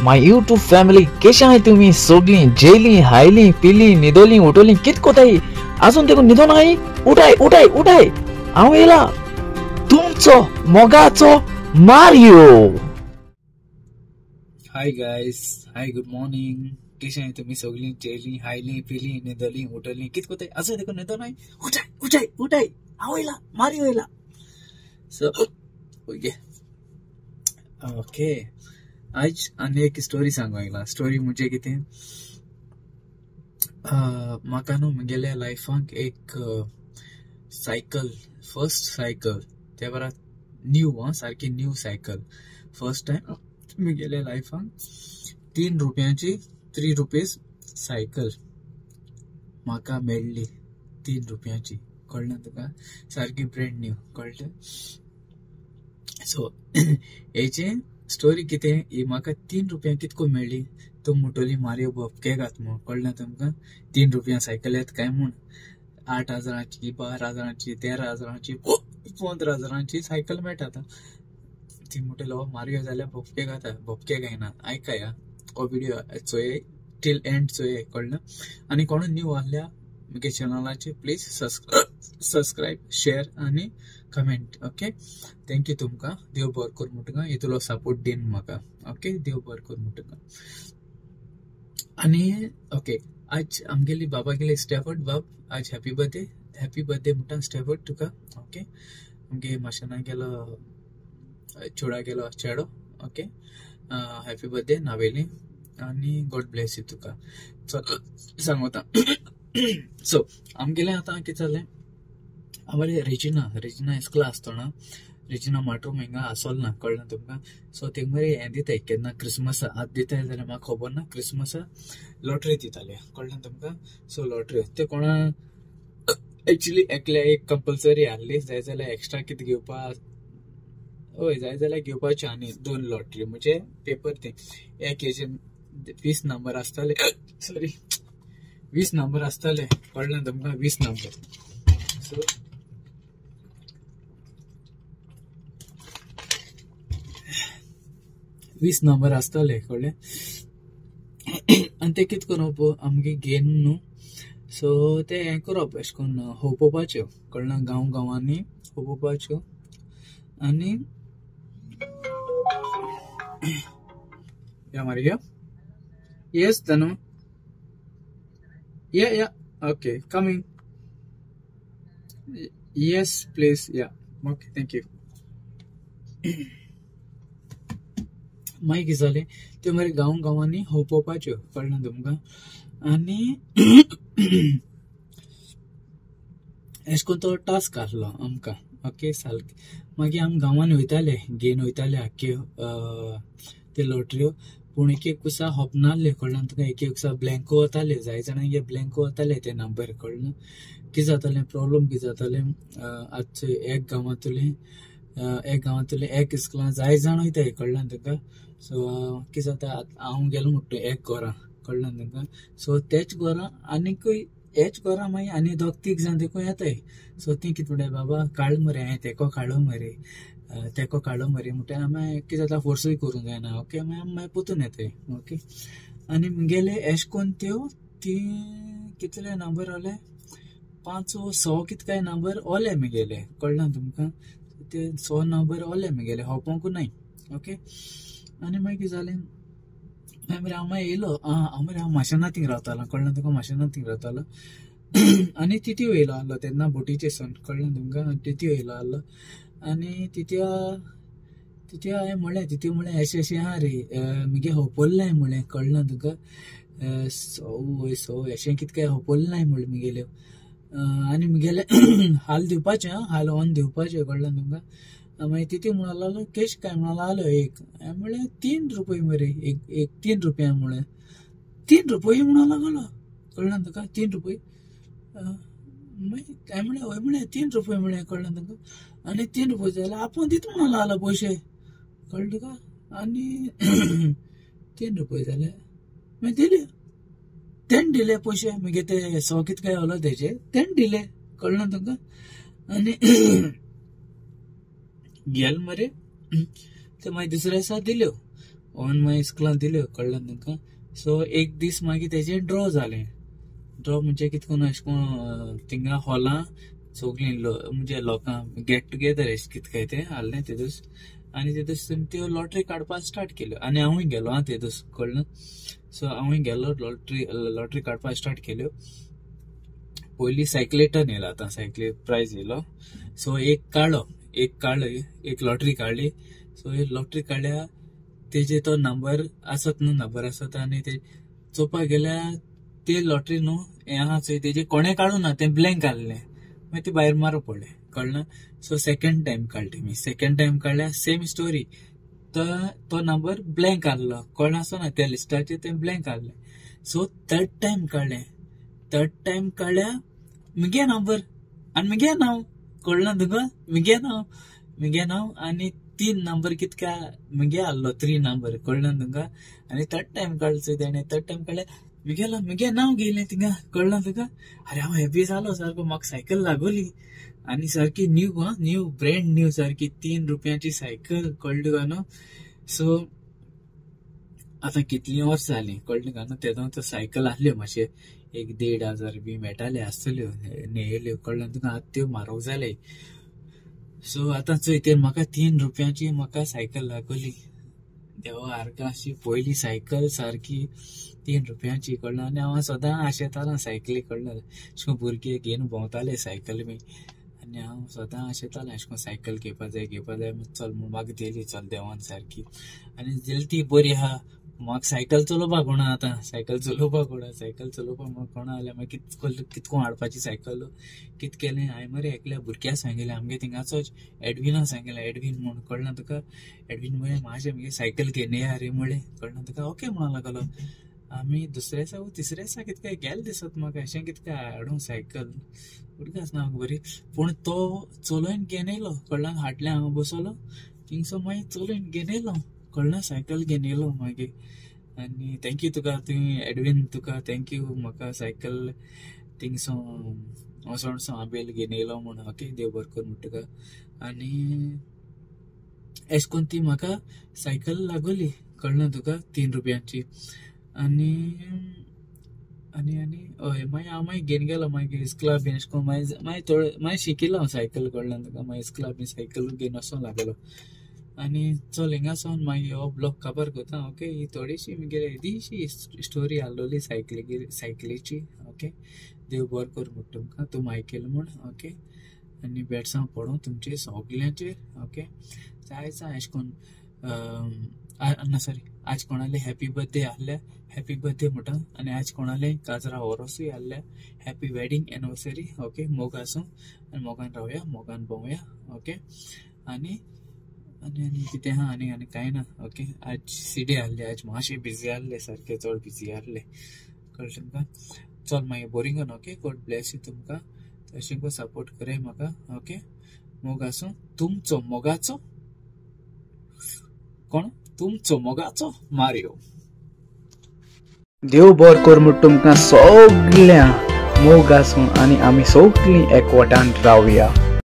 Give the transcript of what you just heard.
My YouTube family, केशे आहाय तुमी सोगलीं जेयलीं हायलीं पिलीं न्हिदोलीं उठोलीं कित कोताय आजून देखून न्हिदोन आहाय? उठाय उठाय उठाय, हांव येयला तुमचो मोगाचो Mario. Hi guys, hi good morning. केशे आहाय तुमी सोगलीं जेयलीं हायलीं पिलीं न्हिदोलीं उठोलीं कित कोताय आजून देखून न्हिदोन आहाय? उठाय उठाय उठाय, हांव येयला मारियो येयला. सो ओके ओके, आज आनी एक स्टोरी सांगू आयला. स्टोरी म्हणजे कितें, म्हाका न्हू म्हगेल्या लायफांक एक सायकल, फर्स्ट सायकल, ते बरा न्यू, आं सारकी न्यू सायकल फर्स्ट टायम म्हगेल्या लायफांक 3 रुपयांची 3 रुपीज सायकल म्हाका मेळ्ळी. 3 रुपयांची, कळ्ळें तुका? सारकी ब्रँड न्यू, कळ्ळें? सो हेचें स्टोरी कितें, ही म्हाका 3 रुपया कितको मेळ्ळी. तूं म्हणटली मारियो भोपके घात म्हूण, कळ्ळें तुमकां? 3 रुपया सायकल येता काय म्हूण. 8 हजारांची, 12 हजारांची, 13 हजारांची, 15 हजारांची सायकल मेळटा आतां. ती म्हणटली हो मारियो जाल्यार भोपके घाता. भोपके घायना, आयकाय हो व्हिडियो चोय टील एंड चोय, कळ्ळें? आनी कोणूय न्यू आहल्या म्हगे चॅनलाचेर प्लीज सबस्क्रायब, शेअर आनी कमेंट. ओके, thank you तुमकां. देव बरो करूं म्हणटा, इतलो सपोर्ट दीन म्हाका. ओके, देव बरो करूं म्हणटा. आनी ओके, आज आमगेली बाबा गेले स्टॅफर्ड बाब, आज हॅपी बर्थडे, हॅपी बर्थडे म्हणटा स्टॅफर्ड तुका. ओके, आमगे माशेना गेलो चेडा गेलो चेडो. ओके, हॅपी बर्थडे नावेली आनी गॉड ब्लेस you तुका. चल सांगता. सो आमगेलें आतां कितें जालें, आमगेलें रेजिना, रेजिना इस्कला आसतना रेजिना माटरूम हिंगा आसोल ना, कळ्ळें तुमकां? सो थिंग मरे हें दिताय केन्ना क्रिसमसा, आतां दिताय जाल्यार म्हाका खबर ना, क्रिसमसा लॉटरी दिताले, कळ्ळें तुमकां? सो लॉटरी ते कोणा एक्चुली एकल्या एक कंपल्सरी आहली, जाय जाल्यार एक्स्ट्रा कितें घेवपा, हय जाय जाल्यार घेवपाच्यो आनी 2 लॉटरी म्हणजे पेपर ते एक हेजे 20 नंबर आसताले, सॉरी 20 नंबर आसताले, कळ्ळें तुमकां? 20 नंबर. सो 20 नंबर आसताले, कळ्ळें? आनी ते कितें करप, आमगे घेन न्हू, सो ते हें करप अशें करून होपोवपाच्यो, कळ्ळें? गांव गांवांनी होपोवपाच्यो. आनी या Mario, yes Tanu, yeah yeah okay coming, yes please, yeah okay thank you. मागीर कितें जालें, त्यो मरे गांव गांवांनी होपोवपाच्यो, कळ्ळें तुमकां? आनी अशें करून तो टास्क आहलो आमकां. ओके, सारकें. मागीर आमी गांवांनी वयताले, घेवन वयताले आख्ख्यो ते लॉटऱ्यो, पूण एक एक दिसा होपनासले, कळ्ळें तुका? एक एक दिसा ब्लँको वताले, जाय जाणांक ब्लँको वताले ते नंबर, कळ्ळें? कितें जातालें प्रॉब्लम, कितें जातालें, आतां एक गांवांतलें, एक गांवांतलें एक इस्कुलां जाय जाण वयताय, कळ्ळें तुका? सो कितें जाता, हांव गेलो म्हणटा एक घरां, कळ्ळें तुमकां? सो तेच घरां आनीकूय हेच घरां मागीर आनी 2 3 जाण देखून येताय. सो तीं कितें म्हणटाय, बाबा काड मरे, हांवें तेको काडलो मरे, तेको काडलो मरे म्हणटा. आमी कितें जाता, फोर्सूय करूंक जायना. ओके, मागीर आमी मागीर पोतून येताय. ओके, आनी म्हगेले एशें करून त्यो ती कितले नंबर ओले, 5 वो 100 कितें काय नंबर ओले म्हगेले, कळ्ळें तुमकां? ते 100 नंबर ओले म्हगेले, होपोवंकू नाय. ओके, आनी मागीर कितें जालें, मागीर हांव मागीर येयलो, हांव मरे हांव माशेना थिंग रावतालो, कळ्ळें तुका? माशेना थिंग रावतालो. आनी तितयो येयलो आहलो तेन्ना बोटीचे सण, कळ्ळें तुमकां? तितयो येयलो आहलो आनी तितयो तितयो हांवें म्हणलें, तितयो म्हणलें अशें अशें आहा रे, मुगे होपोल नाय म्हणलें, कळ्ळें तुका? 100 100 अशें कितें काय होपोल नाय म्हणलें मुगेल्यो. आनी मुगेलें हाल दिवपाचें, हाल ऑन दिवपाचें, कळ्ळें तुमकां? मागीर तितू म्हणूंक लागलो केश काय म्हणूंक लागलो, एक हांवें म्हणलें 3 रुपये मरे, एक एक 3 रुपया म्हणलें, 3 रुपये म्हणूंक लागलो, कळ्ळें तुका? 3 रुपये. मागीर हांवें म्हणलें हय म्हणलें 3 रुपये म्हणलें, कळ्ळें तुका? आनी 3 रुपये जाल्यार आपूण दिता म्हणूंक लागलो पयशे, कळ्ळें तुका? आनी 3 रुपये जाले मागीर दिले, तेणें दिले पयशे, मागीर ते 100 कितें काय उरलो तेजे तेणें दिले, कळ्ळें तुमकां? आनी गेल मरे ते मागीर दुसऱ्या दिसा दिल्यो. ऑन मागीर इस्कुलान दिल्यो कळ्ळें तुमकां. सो एक दीस मागीर तेजें ड्रॉ जालें. ड्रॉ म्हणजे कितें करून अशें करून थिंगा हॉलां सगळीं म्हणजे लोकां गेट टुगेदर अशें कितें काय तें आहलें तेदूस. आनी तेदूस त्यो लॉटरी काडपाक स्टार्ट केल्यो आनी हांवूय गेलो आं तेदूस कळ्ळें. सो हांवूय गेलो लॉटरी काडपाक स्टार्ट केल्यो. पयलीं सायकलेटन येयलो आतां सायकली प्रायज येयलो. सो एक काडलो एक लॉटरी काडली. सो एक लॉटरी काडल्या तेजे तो नंबर आसत न्हू नंबर आसत आनी ते चोवपाक गेल्यार ते लॉटरी न्हू हें आहा चोय तेजे कोणें काडूं ना तें ब्लँक आहलें मागीर ती भायर मारूंक पडलें कळ्ळें. सो सेकेंड टायम काडली मी सेकेंड टायम काडल्या सेम स्टोरी तो नंबर ब्लँक आहलो कोण आसना त्या लिस्टाचेर तें ब्लँक आहलें. सो थर्ड टायम काडलें थर्ड टायम काडल्या मुगे नंबर आनी मुगे नांव कळ्ळें तुका मुगे नांव आनी 3 नंबर कितक्या मुगे आहलो 3 नंबर कळ्ळें तुका. आनी थर्ड टायम काडलो तेणें थर्ड टायम काडल्या मुगे नांव घेयलें थिंगा कळ्ळें तुका. अरे हांव हॅपी जालो सारको म्हाका सायकल लागोली आनी सारकी न्यू आं न्यू ब्रँड न्यू सारकी 3 रुपयांची सायकल कळ्ळें तुका न्हू. सो आतां कितलीं वर्सां जालीं कळ्ळें तुका न्हू तेदों तो सायकल आहल्यो मातशें 1-1.5 हजार बी मेळटाले आसतल्यो न्हेयल्यो कळ्ळें तुका. आतां त्यो म्हारग जाले. सो आतां चोय ते म्हाका 3 रुपयांची म्हाका सायकल लागोली देवा आर्गां अशी पयली सायकल सारकी 3 रुपयांची कळ्ळें. आनी हांव सदां आशेतालो सायकली कळ्ळें अशें करून भुरगे घेवन भोंवताले सायकल बी आनी हांव सदां आशेतालें अशें करून सायकल घेवपा जाय चल म्हूण म्हाका दिली चल देवान सारकी आनी दिली ती बरी आहा. म्हाका सायकल चलोवपाक कोणा आतां सायकल चलोवपाक म्हाका कोणा जाल्यार मागीर कितको हाडपाची सायकल कित केलें हांवें मरे एकल्या भुरग्याक सांगिल्लें आमगे थिंगाचोच एडविना सांगिल्लें एडवीन म्हूण कळ्ळें तुका. एडवीन म्हळें म्हाजें मुगे सायकल घेवन या रे म्हळें कळ्ळें तुका. ओके म्हणूंक लागलो. आमी दुसऱ्या दिसा तिसऱ्या दिसा कितें काय गेले दिसत म्हाका अशें कितें काय हाडूंक सायकल उदकां आसना म्हाका बरी पूण तो चलोवन घेवन येयलो कळ्ळें. हाडलें हांव बसलो थिंगसो मागीर चलोवन घेवन येयलो कळ्ळें सायकल घेवन येयलो मागीर. आनी thank you तुका तुवें एडवीन तुका thank you म्हाका सायकल थिंगसो वचोन आबेल घेवन येयलो म्हूण ओके देव बरें कर म्हूण तुका. आनी अशें करून ती म्हाका सायकल लागोली कळ्ळें तुका 3 रुपयांची. आनी आनी आनी हय मागीर हांव मागीर घेवन गेलो मागीर इस्कुला बीन अशें करून मागीर मागीर थोडे मागीर शिकिल्लो हांव सायकल कळ्ळें तुका. मागीर इस्कुला बीन सायकल घेवन वचोंक लागलो. आनी चल हिंगा सावन मागीर हो ब्लॉग काबार करता ओके. ही थोडीशी मुगेली येदीशी स्टोरी आहलोली सायकलीची ओके. देव बरें करूं म्हूण तुमकां तुमी आयकलें म्हूण ओके. आनी बेडसां पडूं तुमचेर सगल्यांचेर ओके. जायचा अशें करून ना सॉरी आज कोणाले हॅपी बर्थडे आहल्या हॅपी बर्थडे म्हणटा आनी आज कोणाले काजरा ओरोसूय आहल्या हॅपी वेडींग एनिवर्सरी ओके. मोग आसूं आनी मोगान रावया मोगान भोंवया ओके. आनी आनी आनी कितें आहा आनी आनी कांय ना ओके. आज सिडे आहले आज मातशें बिजी आहले सारकें चड बिजी आहले कळ्ळें तुमकां. चल मागीर boring okay. God Blaise you तुमकां तशें करून सपोर्ट कराय म्हाका ओके. मोग आसूं तुमचो मोगाचो कोण तुमचो मोगाचो मारियो. देव बरें कर म्हूण तुमकां सगळ्यां मोग आसूं आनी आमी सगळीं एकवटान रावया.